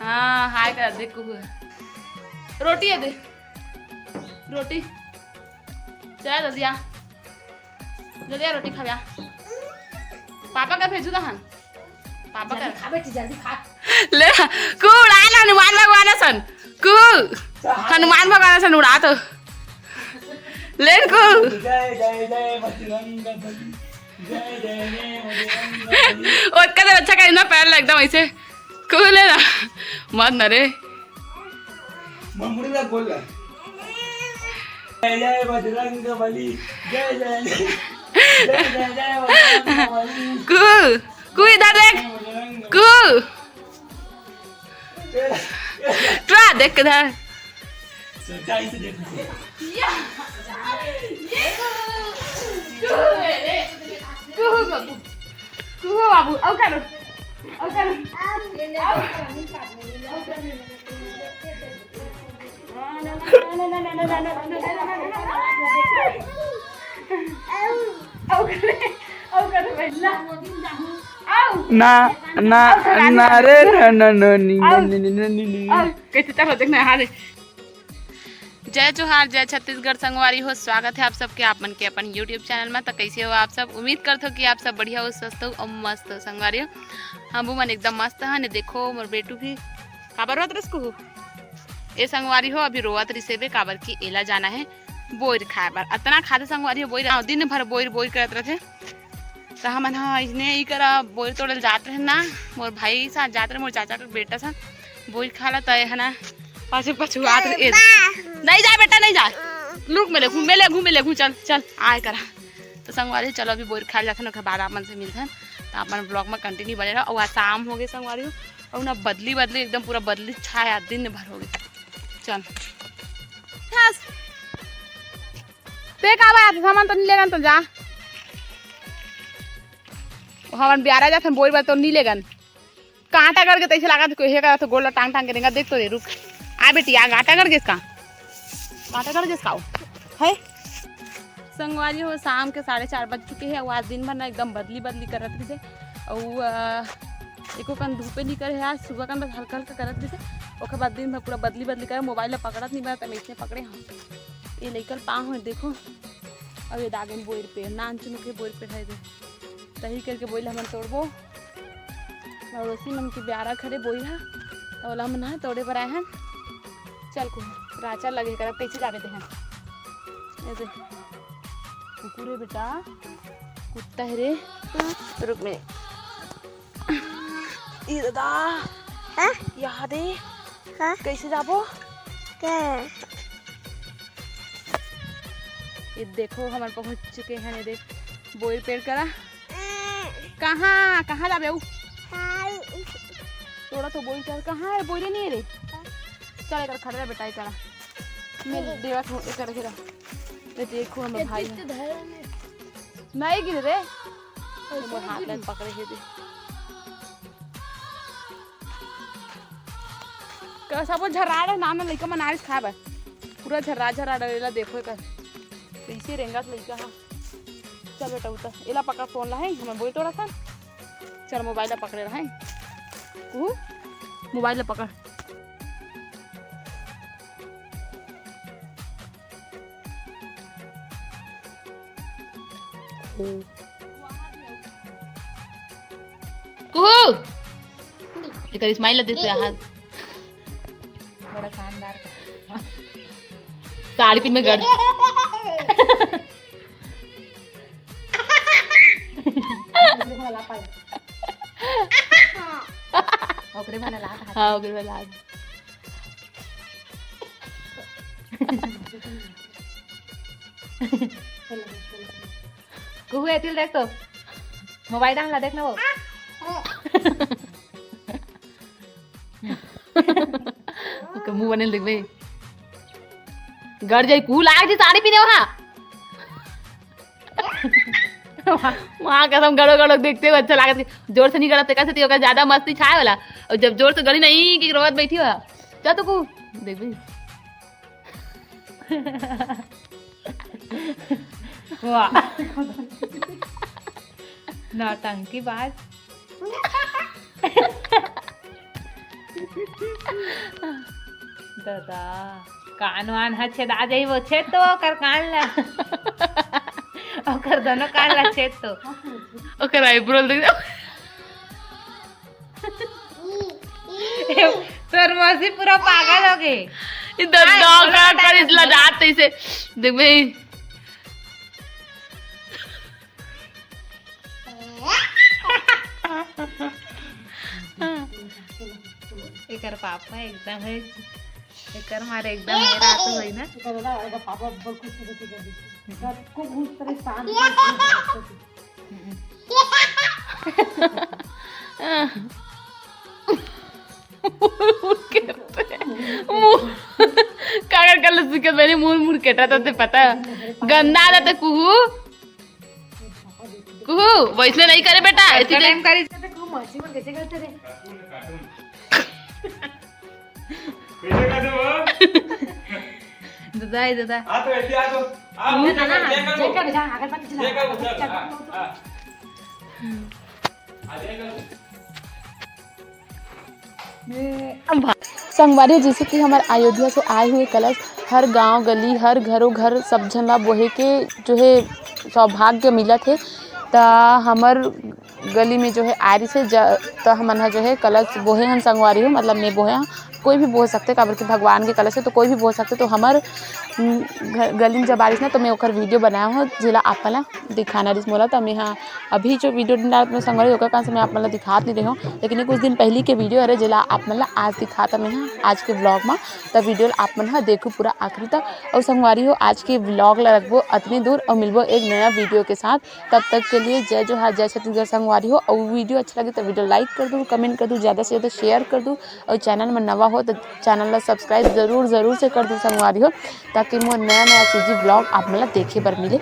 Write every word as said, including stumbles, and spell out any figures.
हाँ, हाय कर दे कुहू। रोटी हे दे। रोटी। चल जल्दी आ। जल्दी आ, रोटी खाबे आ। पापा का भेजू तहन। पापा का। जल्दी खा बेटी, जल्दी खा। ले, कुहू उड़ा ले हनुमान भगवान असन। कुहू हनुमान भगवान असन उड़ा तो। ले कुहू। जय जय जय बजरंग बली। जय जय जय बजरंग बली। ओतका देर अच्छा करी ना, पैर ला एकदम ऐसे। कुहू ले ना। मत ना रे। ममुड़ी ला बोल ला। जय जय बजरंग बली। जय जय जय। जय जय जय बजरंग बली। कुहू, कुहू इधर देख। बजरंग कुहू। तेरा तू आ देख किधर। सच्चाई से देखो। या। ये। कुहू बाबू। कुहू बाबू। औ करो। औ करो। औ करो। ना, ना, ना रे, ना, ना, ना, नी, नी, नी, नी, नी, नी। कैसे चलो, देखना, हाँ रे। जय जोहार, जय छत्तीसगढ़ संगवारी हो। स्वागत है आप सबके, आप मन के अपन YouTube चैनल में। तो कैसे हो आप सब? उम्मीद करत हो कि आप सब बढ़िया हो, स्वस्थ हो और मस्त हो संगवारी हो। हम मन एकदम मस्त हन। देखो मोर बेटू भी काबर रोवत रहिस कुहू। ए संगवारी हो, अभी रोवत रहिसे बे, काबर कि एला जाना है बोइर खाए बर। अतना खाथे संगवारी हो बोइर, दिन भर बोइर बोइर करत रथे। त हमन ह इसने ई करा बोइर तोड़े ल जात रहे ना, मोर भाई साथ जात रहे, मोर चाचा के बेटा साथ बोइर खाला, त ए ह ना पाछू पाछू आत रहे। ए, नहीं जा बेटा, नहीं जा, रुक, मैं लेगहूं, मैं लेगहूं, मैं लेगहूं, चल चल आए करा। तो संगवारी चलो अभी बोइर खाए ल जाथन, ओकर बाद आप मन से मिलथन। त आप मन vlog में continue बने रहो। अउ आज शाम हो गए संगवारी हो, अउ ना बदली बदली एकदम पूरा बदली छाया दिन भर हो गए। चल। बस। ते का बात, सामान तो नहीं लेगन तो जा। हमन बियारा जाथन बोइर बर तो नहीं लेगन। कांटा गड़ के तैसे लागत कोई हे करत गोड़ ला टांग टांग के रेंगा। देख तो रे, रुक। आ बेटी, आ कांटा गड़ के इसका। कांटा गड़ के इसका हो। है? संगवारी हो, शाम के साढ़े चार बज चुके हे। अउ आज दिन भर ना एकदम बदली बदली करत रहिसे। अउ, अ, एको कन धूपे निकले हे। आज सुबह कन बस हल्का हल्का करत रहिसे। ओकर बाद दिन भर पूरा बदली बदली करे। मोबाइल ला पकड़त नहीं बा, त मैं इसने पकड़े हूँ। ये लइका ल पाँव हे, देखो। अउ ये दागे में बोइर पेड़, नान चुनुक हे बोइर पेड़ है दे। तही करके बोइर ला हमन तोड़बो। अउ ओसी मन के बियारा घरे बोइर हा, त ओला हमन हा तोड़े बर आए हन। चल कुहू, राचा लगे हे करब, कैसे जाबे तेहा? ए दे। कुकुर हे बेटा, कुत्ता हे रे। रुक में। ई दादा। हाँ? यहाँ दे। हाँ? कैसे जाबो? क्या? ये देखो, हमन पहुंच चुके हैं, ये देख, बोइर पेड़ करा। कहाँ, कहाँ जाबे ऊ? हाँ। तोड़ा तो बोइर कर, कहाँ है? बोइरे नहीं है रे। चल, एकर खड़ा रह बेटा, एकर। मैं देवत हूँ, एकर घेरा। ये देखो, हमर ये भाई गिर है। तो धर में। नहीं गिर रे। ऐसे मोर हाथ गिर। में पकड़े हे दे। का सबो झर्रा रहे, नान नान लइका मन आरिस खाए बर। पूरा झर्रा झर्रा डरेला, देखो एकर। कैसे रेंगत लइका हा। चल बेटा, उतर। एला पकड़, फोन ला है, हमर बोइर तोड़ा था। चल, मोबाइल ला पकड़े रहे। कुहू, मोबाइल ला पकड़। कुहू। एकर smile ला देख, हाथ। बड़ा शानदार। साड़ी पिन में गड़। ओकरे वाला लाग। हाँ, ओकरे वाला लाग। कुहू एतिल देख तो। मोबाइल डाल ला, देख ना वो। ओकर मुंह बने ल देखबे। गड़ जाई, कुहू लाग जी साड़ी पीने वहाँ। वहाँ कसम गड़ो गड़ो देखते हुए अच्छा लागत कि जोर से नहीं गड़त, तेकर सेती ओकर ज्यादा मस्ती छाए वाला। और जब जोर से गड़ी नहीं कि रोवत बैठी हो, जा तो कुहू देखबे। वाह। नौटंकी बाज। दादा, कान वान ह छेदा जाही, वो छेद तो ओकर कान ला। ओकर दोनों कान ला छेद तो। ओकर eyebrow देख। तोर मौसी पूरा पागल हो गे। इधर कान दौड़ बोला कर ना, इसला जात इसे। देख भाई। एकर पापा एकदम है, एकर मारे एकदम है रात होई ना। एकर दादा, एकर पापा बिल्कुल खुश हो गए थे। सबको घूस करे शांत। मुड़ मुड़ केटत हे। मुड़, काकर कल सुके मैंने मुड़ मुड़ केटत हे, पता है? गंदा आदत है कुहू। कुहू, वैसने नहीं करे बेटा, ऐसी टाइम करी। कैसे कर दे वो? दादा, ए दादा। आ तो ऐसे आ तो। आ, ये ऊपर ना, कर, ये कर, ये कर, जा, अगरबत्ती जला। ये कर, उधर, हाँ, हाँ। आ, ये कर। संगवारी, जैसे कि हमर अयोध्या से आए हुए कलश हर गांव गली, हर घरों घर सब झन ला बोहे के जो है सौभाग्य मिलत हे, त हमर गली में जो है आरिस हे, ज-, त हमन ह जो है कलश बोहे हन संगवारी हो, मतलब मैं बोहे हन, कोई भी बोह सकथे, काबर कि भगवान के कलश हे तो कोई भी बोह सकथे। तो हमर, उम, घ-, गली में जब आरिस ना, तो मैं ओकर video बनाए हों, जेला आप मन ला दिखाना रिस मोला। त मैं हा अभी जो video डालत में संगवारी, ओकर कारण से मैं आप मन ला दिखात नहीं रहे हों, लेकिन ये कुछ दिन पहली के video हरे, जेला आप मन ला आज दिखात हंव मैं हा आज के vlog में। त video ला आप मन हा देखो पूरा आखिरी तक। और संगवारी हो, आज के vlog ला रखबो अतने दूर और मिलबो एक नया video के साथ। तब तक के लिए जय जोहार, जय छत्तीसगढ़ संगवारी हो। और video अच्छा लगे तो video like कर दो, comment कर दो, ज़्यादा से ज़्यादा share कर दो और channel में नवा हो तो channel ला subscribe जरूर, जरूर से कर दो संगवारी हो, ताकि मोर नया नया चीजी vlog आप मन ला देखे बर मिले।